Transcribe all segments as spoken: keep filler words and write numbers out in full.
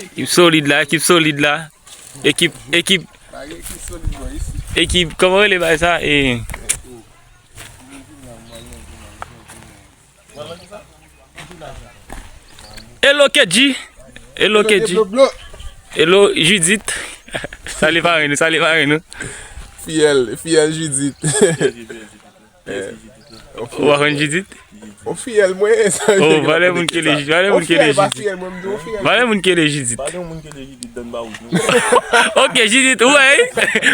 Ekip solid la, ekip solid la. Ekip, ekip, ekip, kòman rele bagay sa? E, Hello Kedji. Hello Kedji. Hello Judith. Salye parenn nou, salye parenn nou. Fiyèl, fiyèl Judith. Ou pa konn Judith? On fiyèl mwen, sa. Oh, valè moun ki rele Judith, valè moun ki rele Judith. Valè moun ki rele Jidit. Pale yon moun ki rele Jidit dan ba wouj non. Ok, Jidit, ou wè, wi.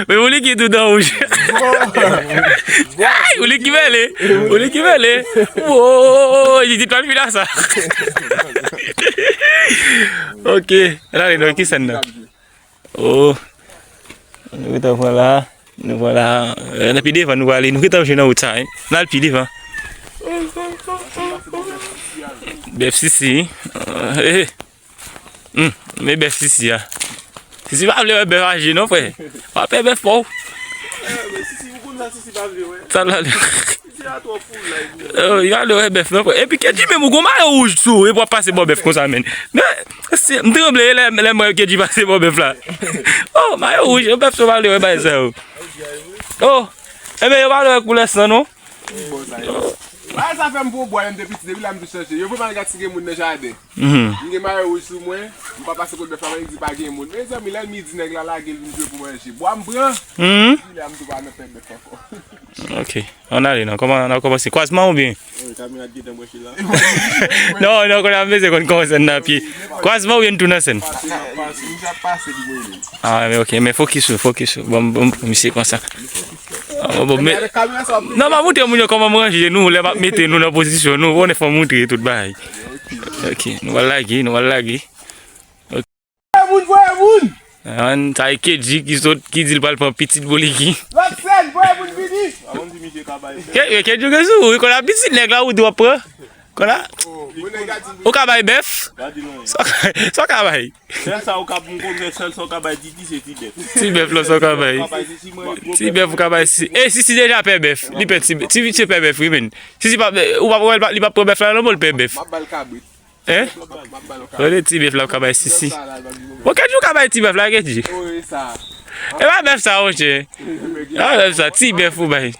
Men ou li ki tou dan wouj. Ay, ou li ki mele. Ou li ki mele. Wo, Jidit pa vin a sa. Ok, ann ale non, ki sèn nan? Oh. Nou gentan pran la. Nou pran la. Eh, nan pi devan nou prale. Nou gentan jwe nan wout sa, wi. N al pi devan. Bèf Sisi. Eh. Hmm, men bèf Sisi a. Sisi pa vle wè bèf aje non, frè. W ap pè bèf pa w. Eh, men Sisi, ou konn sa Sisi pa vle wè. Sa l pa vle. Sisi a twò fou la. Oh, li pa vle wè bèf non, frè. Epi Kedji menm ou gon mayo wouj sou ou, epi w ap pase bò bèf konsa, menn. Men, si, m tranble lè, lè m wè Kedji pase bò bèf la. Oh, mayo wouj, bèf sa w pa vle wè bagay sa yo. Oh, enben yo pa vle wè koulè san non. Bon, sa yo. Bagay sa fè m pran bwa lè m te piti, depi la m tou chanje. Yo voye m al gad si gen moun nan jaden. Mhm. M gen mayo wouj sou mwen, m pa pase kot bèf la, mwen di pa gen moun. Mezanmi, lè midi nèg la lage l vin jwe pou manje. Bwa m pran. Mhm. Epi lè a m tou pa nan pè bèf ankò. Ok. Ann ale non. Kòman, n ap kòmanse? Kwazman oubyen? Wi, kamera t gentan branche la. Non, non, kounye a m bezwen konn kòman sèn nan ap ye. Kwazman oubyen n tou nan sèn? Pase, n ap pase. M ap pase pou mwen menm. Ah, men ok, men fokis ou, fokis ou. Bon, bon, misye konsa. Ah, bon, bon, men, non, m ap montre moun yo kòman m ranje nou, lè m ap mete nou nan pozisyon nou, konnen fò m montre tout bagay. Ok, nou pral lage, nou pral lage. Voye moun, voye moun! An, sa e Kedji ki sot, ki di l pral pran pitit Bouliki. Lòt sèn, voye moun vini! Ke, ke, Kedji gen sou, wi, konn ap pitit nèg la, ou di w ap pran. Konn a, ou ka bay bèf? Sa w ka, sa w ka bay? Sèl sa ou ka, m konnen sèl sa ou ka bay Titi, se ti bèf. Ti bèf la, sa w ka bay. Ti bèf ou ka bay si. E Sisi deja pè bèf. Li pè ti, ti, ti pè bèf, wi, men. Sisi pa, ou pa wè, li pa pran bèf la, non, bon, li pè bèf. M ap ba l kabrit. Hein? Gade ti bèf la ou ka bay Sisi. Bon, Kedji ou ka bay ti bèf la, Kedji. E pa bèf sa, monchè. E pa bèf sa, ti bèf ou bay.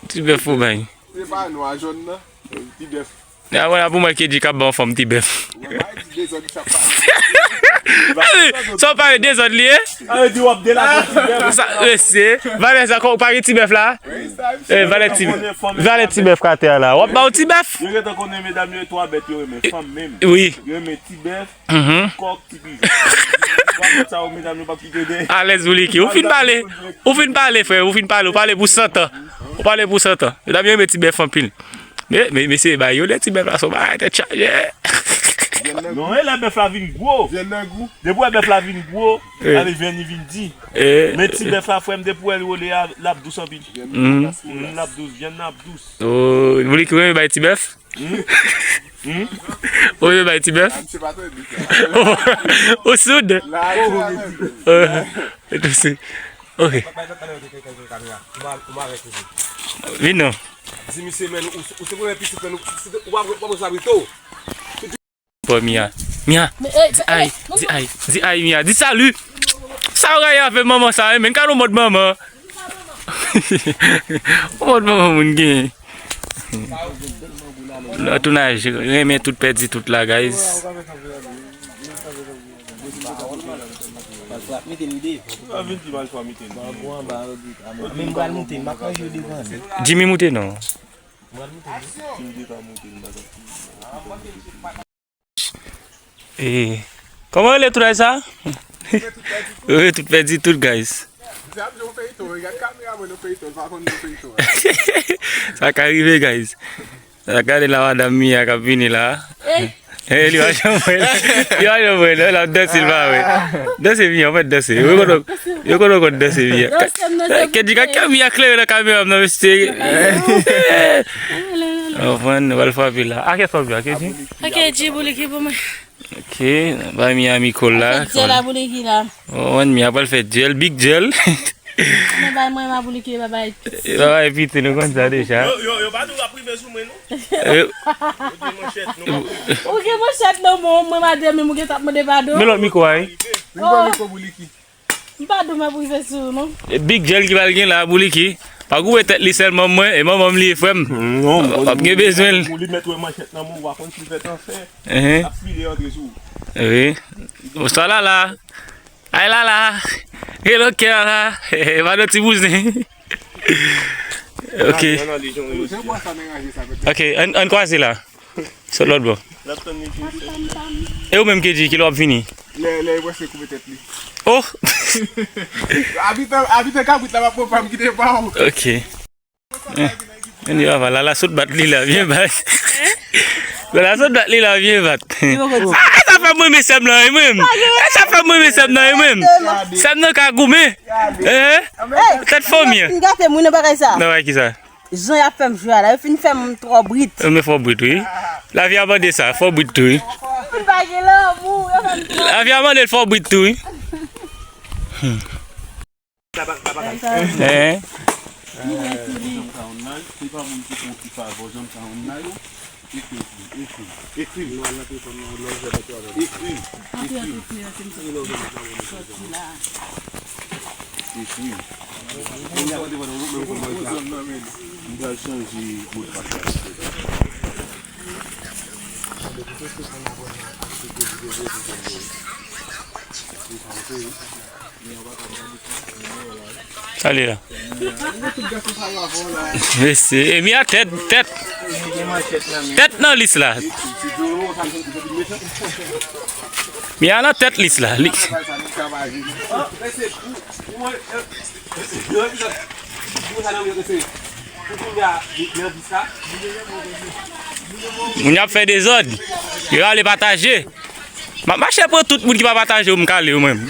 Ti bèf ou bay. A, wè la pou mwen Kedji k ap ban fanm ti bèf. Sa w pale dezòd li ye? Sa vle di w ap delabre ti bèf. Sa, mesye, valè sa, ou pa gen ti bèf la? Eh, valè ti, valè ti bèf k atè a la. W ap ba w ti bèf? Yo gentan konnen medam yo e twa bèt yo renmen, fanm menm. Wi. Yo renmen ti bèf, kòk, ti pijan. Twa bèt sa yo, medam yo p ap kite de. Alèz Bouliki. Ou fin pale. Ou fin pale, frè. Ou fin pale. Ou pale pou san tan. Ou pale pou san tan. Medam yo renmen ti bèf anpil. Men, men, mesye, ba yo lè ti bèf la, se yon bagay tèt chaje. Non, e lè bèf la vin gwo. Vyann nan gou. Depi w wè bèf la vin gwo, sa vle vyann li vin di. Men ti bèf la, frè m, depi w wè l wole a, l ap dous anpil. L ap dous, vyann nan ap dous. Oh, Bouliki renmen bay ti bèf? Ou renmen bay ti bèf? Ou soud? Ok. Vin non. Di misye, men, ou, ou se premye pitit, men, ou, ou, ou, ou, ou, Pò Mia. Mia, di ay, di ay, di ay, Mia, di salut. Sa w rayi avè manman sa, men gade yon mòd manman. Yon mòd manman moun gen. Lòt ou nan renmen tout pèdi tout la, guys. Jimmy moute non. Eh, kòman rele tout sa? Wi, tout pèdi tout, guys. Sa ka rive, guys. Sa gade la, madanm Mia k ap vini la. Eh, li pa janm wè l. Li pa janm wè l. L ap danse, l pa wè. Danse, Mia, w mèt danse. Yo konnen, yo konnen w konn danse, Mia. Kedji, gad kè Mia klere nan kamera m nan, mesye. Ou konprann, nou pral frape la. A kè sòt la, Kedji? Ok, Dji Bouliki pou mwen. Ok, bay Mia mikwo la. Fè dyèl a Bouliki la. Ou konprann, Mia pral fè dyèl, big dyèl. Mwen bay mwen, m a boulike, babay. Babay piti, nou konn sa deja. Yo, yo, yo pa di w ap rive sou mwen, non. Yo gen manchèt, nou p ap rive. Ou gen manchèt nan men w, mwen madanm, ou gen t ap mande padon. Men lòt mikwo a, wi. Li pran mikwo bouliki. M pa dou m ap rive sou ou, non. E Big Jel ki pral gen la, bouliki. Pa koupe tèt li sèlman mwen, e manman m li ye frè m. Non, m konnen. W ap gen bezwen l. Ou li mèt wè manchèt nan men w, w a konn si l fè transfè. L ap file antre sou ou. Wi. Bonswa Lala. Ay Lala. Hello kè la. Pardon ti bouzen. Ok. Ok, ann, ann kwaze la. Sot lòt bò. E ou menm, Kedji, kilè w ap vini? Lè, lè, yo prèske koupe tèt li. Oh! Abitan, abitan kabrit la, m ap pran pa m kite pa w. Ok. Eh, men li ava, Lala sot bat li la, byen bat. Lala sot bat li la, byen bat. Ah, sa fè mwen renmen sè m nan, wi, mwen. Ah, sa fè mwen renmen sè m nan, wi, mwen. Sè m nan ka goumen. Eh? Tèt fanmi an. Fin gate moun nan bagay sa. Nan bagay ki sa? Jan y ap fè m jwe a la, yo fin fè m twò brit. Yo men fò brit, wi. Lavi a mande sa, fò brit tou, wi. Moun pa gen lanmou, yo fè m twò. Lavi a mande l fò brit tou, wi. Hmm. Eh. Ekri. Ekri. Ekri. Ekri. Ekri. Ekri. Ekri. M pral chanje modpas la. Ale la. Mesye, e mi a tèt, tèt. Tèt nan lis la. Mi a nan tèt lis la. Li- Moun y ap fè dezòd. Yo ale pataje. M ap mache pran tout moun ki pa pataje yo, m kale yo menm.